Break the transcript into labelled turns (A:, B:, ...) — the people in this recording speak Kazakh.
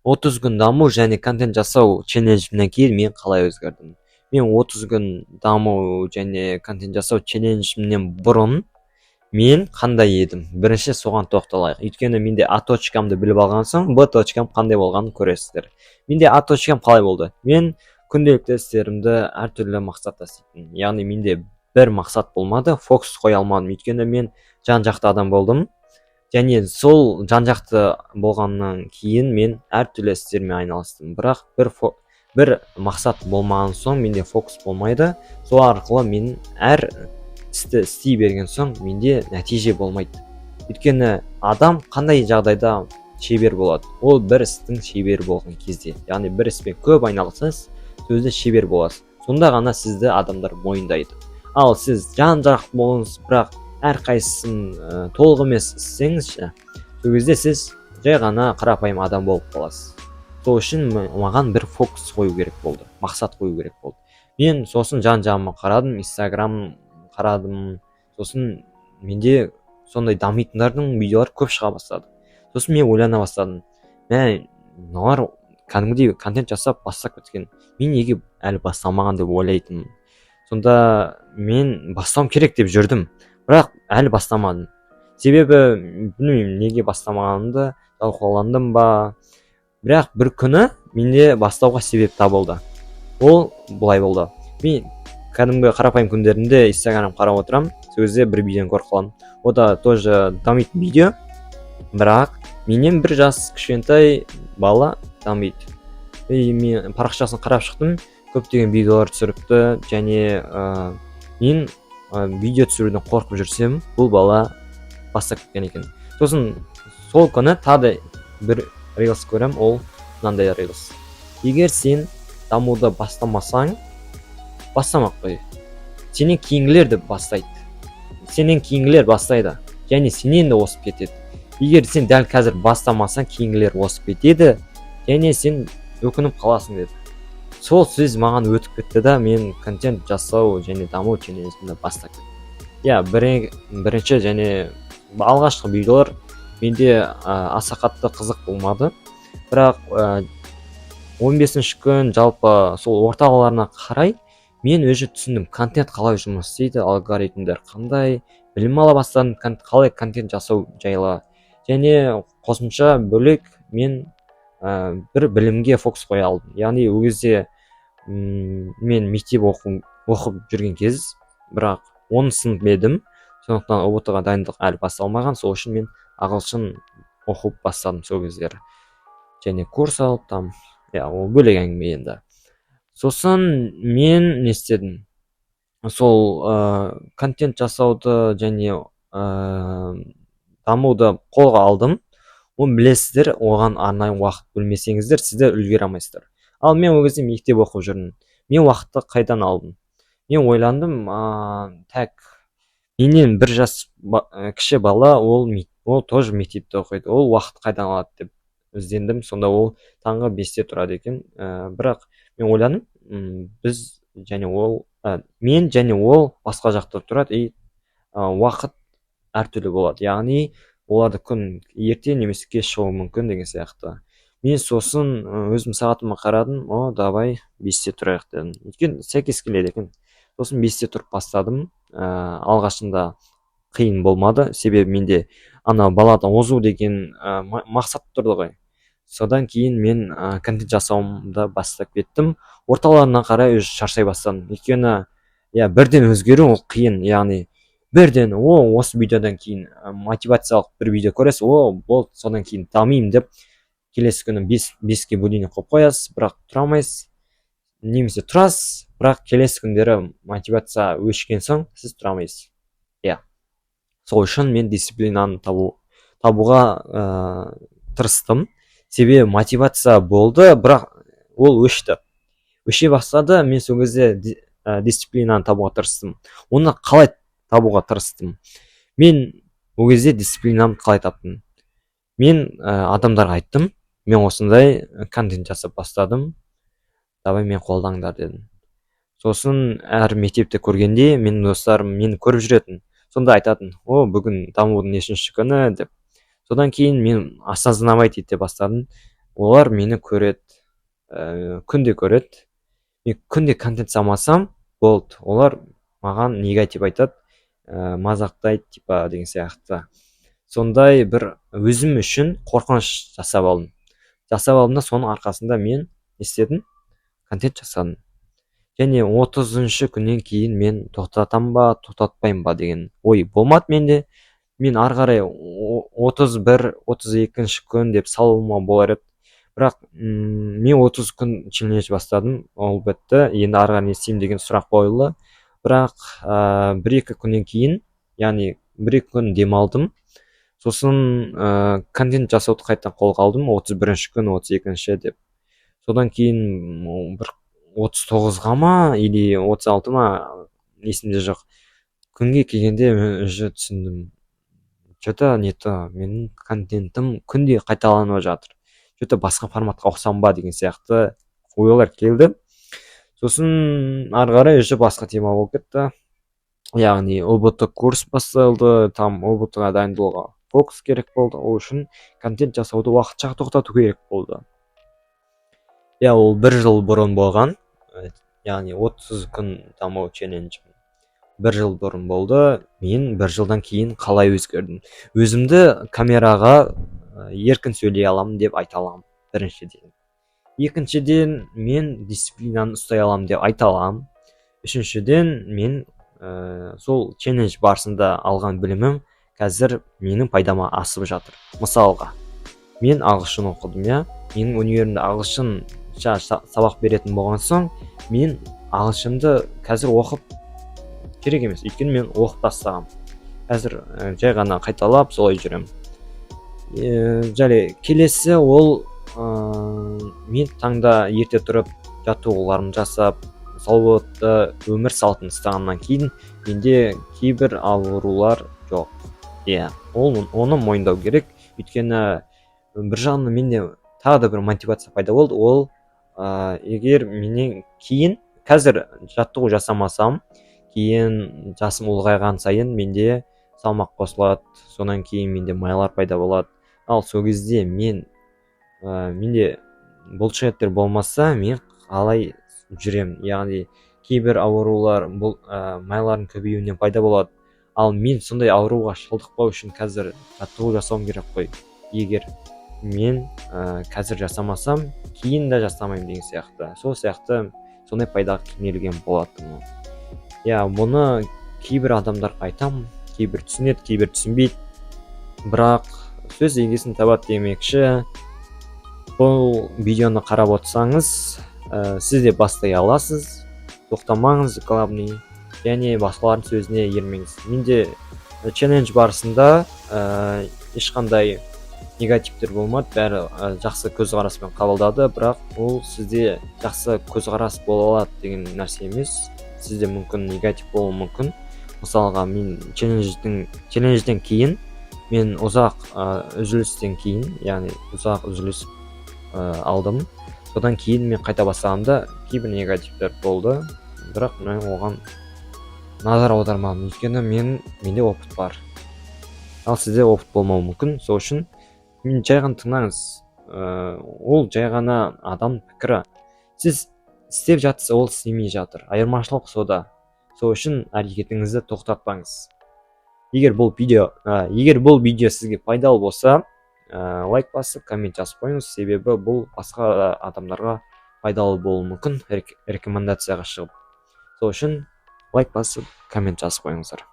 A: 30 күн даму және контент жасау челленджімнен кейін мен қалай өзгердім? Мен 30 күн даму және контент жасау челленджімнен бұрын мен қандай едім, бірінші соған тоқталайық. Өйткені менде А точкамды біліп алған соң, Б точкам қандай болғанын көресіздер. Менде А точкам қалай болды? Мен күнделікті істерімді әртүрлі мақсатта істейтінмін, яғни менде бір мақсат болмады, фокус қоя алмадым. Өйткені мен жан жақты адам болдым және сол жан жақты болғаннан кейін мен әртүрлі істермен айналыстым. Бірақ бір мақсат болмаған соң, менде фокус болмайды. Сол арқылы мен әр істі істей берген соң, менде нәтиже болмайды. Өйткені адам қандай жағдайда шебер болады? Ол бір істің шебері болған кезде, яғни бір іспен көп айналыссаңыз, сол кезде шебер боласыз, сонда ғана сізді адамдар мойындайды. Ал сіз жан жақты болыңыз, бірақ әрқайсысын толық емес істесеңіз ше, сол кезде сіз жай ғана қарапайым адам болып қаласыз. Сол үшін маған бір фокус қою керек болды, мақсат қою керек болды. Мен сосын жан жағыма қарадым, Инстаграм қарадым. Сосын менде сондай дамитындардың видеолары көп шыға бастады. Сосын мен ойлана бастадым: мә, мыналар кәдімгідей контент жасап бастап кеткен, мен неге әлі бастамаған деп ойлайтынмын. Сонда мен бастауым керек деп жүрдім, бірақ әлі бастамадым. Себебі білмеймін неге бастамағанымды, жалқауландым ба. Бірақ бір күні менде бастауға себеп табылды. Ол былай болды: мен кәдімгі қарапайым күндерімде Инстаграм қарап отырамын. Сол кезде бір видеоны көріп қаламын. О да тоже дамитын видео, бірақ менен бір жас кішкентай бала дамиды. И мен парақшасын қарап шықтым, көптеген видеолар түсіріпті. Және мен видео түсіруден қорқып жүрсем, бұл бала бастап кеткен екен. Сосын сол күні тағы да бір рилс көремін. Ол мынандай рилс: егер сен дамуды бастамасаң, бастамай ақ қой, сенен кейінгілер де бастайды, сенен кейінгілер бастайды және сенен де озып кетеді. Егер сен дәл қазір бастамасаң, кейінгілер озып кетеді және сен өкініп қаласың, деді. Сол сөз маған өтіп кетті да, мен контент жасау және даму челленджімді бастап кеттім. Иә, бірінші және алғашқы видеолар менде аса қатты қызық болмады. Бірақ 15 күн, жалпы сол орталарына қарай мен уже түсіндім, контент қалай жұмыс істейді, алгоритмдер қандай, білім ала бастадым қалай контент жасау жайлы. Және қосымша бөлек мен бір білімге фокус қоя алдым. Яғни ол кезде мен мектеп оқып жүрген кез, бірақ 10 сынып едім, сондықтан ҰБТ ға дайындық әлі басталмаған. Сол үшін мен ағылшын оқып бастадым сол кездері және курс алып там. Иә, ол бөлек әңгіме енді. Сосын мен не істедім? Сол контент жасауды және дамуды қолға алдым. Оны білесіздер, оған арнайы уақыт бөлмесеңіздер, сіздер үлгере алмайсыздар. Ал мен ол кезде мектеп оқып жүрмін. Мен уақытты қайдан алдым? Мен ойландым: так, менен бір жас кіші бала, ол тоже мектепте оқиды, ол уақыт қайдан алады деп іздендім. Сонда ол таңғы 5-те тұрады екен. Бірақ мен ойландым: біз және ол, мен және ол басқа жақта тұрады и уақыт әртүрлі болады, яғни оларды күн ерте немесе кеш шығуы мүмкін деген сияқты. Мен сосын өзім сағатыма қарадым: о, давай 5-те тұрайық дедім, өйткені сәйкес келеді екен. Сосын 5-те тұрып бастадым. Алғашында қиын болмады, себебі менде ана баладан озу деген мақсат тұрды ғой. Содан кейін мен контент жасауымды бастап кеттім. Орталарына қарай уже шаршай бастадым, өйткені, иә, бірден өзгеру ол қиын. Яғни бірден о осы видеодан кейін мотивациялық бір видео көресіз, о, болды, содан кейін дамимын деп келесі күні 5-ке будильник қойып қоясыз, бірақ тұра алмайсыз немесе тұрасыз, бірақ келесі күндері мотивация өшкен соң сіз тұра алмайсыз. Иә, сол үшін мен дисциплинаны табуға тырыстым, себебі мотивация болды, бірақ ол өшті, өше бастады. Мен сол кезде дисциплинаны табуға тырыстым. Оны қалай табуға тырыстым? Мен ол кезде дисциплинамды қалай таптым? Мен адамдарға айттым: мен осындай контент жасап бастадым, давай мен қолдаңдар дедім. Сосын әр мектепте көргенде менің достарым мені көріп жүретін, сонда айтатын: о, бүгін дамудың нешінші күні деп. Содан кейін мен осознавать ете бастадым. Олар мені көреді, күнде көреді. Мен күнде контент салмасам болды, олар маған негатив айтады, мазақтайды типа деген сияқты. Сондай бір өзім үшін қорқыныш жасап алдым да, соның арқасында мен не істедім? Контент жасадым. Және 30-күннен кейін мен тоқтатамын ба, тоқтатпаймын ба деген ой болмады менде. Мен ары қарай 31, 32-күн деп салуыма болар еді, бірақ мен 30 күн челлендж бастадым, ол бітті, енді ары қарай не істеймін деген сұрақ қойылды. Бірақ 1-2 күннен кейін, яғни 1-2 күн демалдым, сосын контент жасауды қайтадан қолға алдым, 31-күн, 32-ші деп. Содан кейін бір 39-ға ма или 36 ма, есімде жоқ, күнге келгенде мен уже түсіндім: че-то не то, менің контентім күнде қайталанып жатыр, че-то басқа форматқа ауыссам ба деген сияқты ойлар келді. Сосын ары қарай уже басқа тема болып кетті, яғни ҰБТ курс басталды. Там ҰБТ ға дайындалуға фокус керек болды, ол үшін контент жасауды уақытша тоқтату керек болды. Иә, ол бір жыл бұрын болған, яғни 30 күн даму челленджі бір жыл бұрын болды. Мен бір жылдан кейін қалай өзгердім? Өзімді камераға еркін сөйлей аламын деп айта аламын біріншіден. Екіншіден, мен дисциплинаны ұстай аламын деп айта аламын. Үшіншіден, мен сол челлендж барысында алған білімім қазір менің пайдама асып жатыр. Мысалға, мен ағылшын оқыдым, иә. Менің универімде ағылшынша сабақ беретін болған соң, мен ағылшынды қазір оқып керек емес, өйткені мен оқып тастағанмын. Қазір жай ғана қайталап солай жүремін. Және келесі ол мен таңда ерте тұрып, жаттығуларымды жасап, салауатты өмір салтын ұстағаннан кейін менде кейбір аурулар жоқ. Иә, ол оны мойындау керек, өйткені бір жағынан менде тағы да бір мотивация пайда болды. Ол егер менен кейін қазір жаттығу жасамасам, кейін жасым ұлғайған сайын менде салмақ қосылады, содан кейін менде майлар пайда болады. Ал сол кезде менде бұлшықеттер болмаса, мен қалай жүремін? Яғни кейбір аурулар бұл майлардың көбеюінен пайда болады. Ал мен сондай ауруға шалдықпау үшін қазір жаттығу жасауым керек қой. Егер мен қазір жасамасам, кейін де жасамаймын деген сияқты. Сол сияқты сондай пайдаға кенелген болатынмын. Иә, бұны кейбір адамдарға айтамын, кейбір түсінеді, кейбір түсінбейді, бірақ сөз егесін табады демекші, бұл видеоны қарап отырсаңыз, сіз де бастай аласыз. Тоқтамаңыз, главный, және басқалардың сөзіне ермеңіз. Менде челлендж барысында ешқандай негативтер болмады, бәрі жақсы көзқараспен қабылдады. Бірақ ол сізде жақсы көзқарас бола алады деген нәрсе емес, сізде мүмкін негатив болуы мүмкін. Мысалға, мен челленджден кейін, мен ұзақ үзілістен кейін, яғни ұзақ үзіліс алдым, содан кейін мен қайта бастағанда кейбір негативтер болды, бірақ мен оған назар аудармадым, өйткені менде опыт бар, ал сізде опыт болмауы мүмкін. Сол үшін мен жай ғана тыңдаңыз, ол жай ғана адам пікірі. Сіз істеп жатсыз, ол істемей жатыр, айырмашылық сода. Сол үшін әрекетіңізді тоқтатпаңыз. Егер бұл видео сізге пайдалы болса, лайк басып, коммент жазып қойыңыз, себебі бұл басқа адамдарға пайдалы болуы мүмкін, рекомендацияға шығып. Сол үшін лайк басып, коммент жазып қойыңыздар.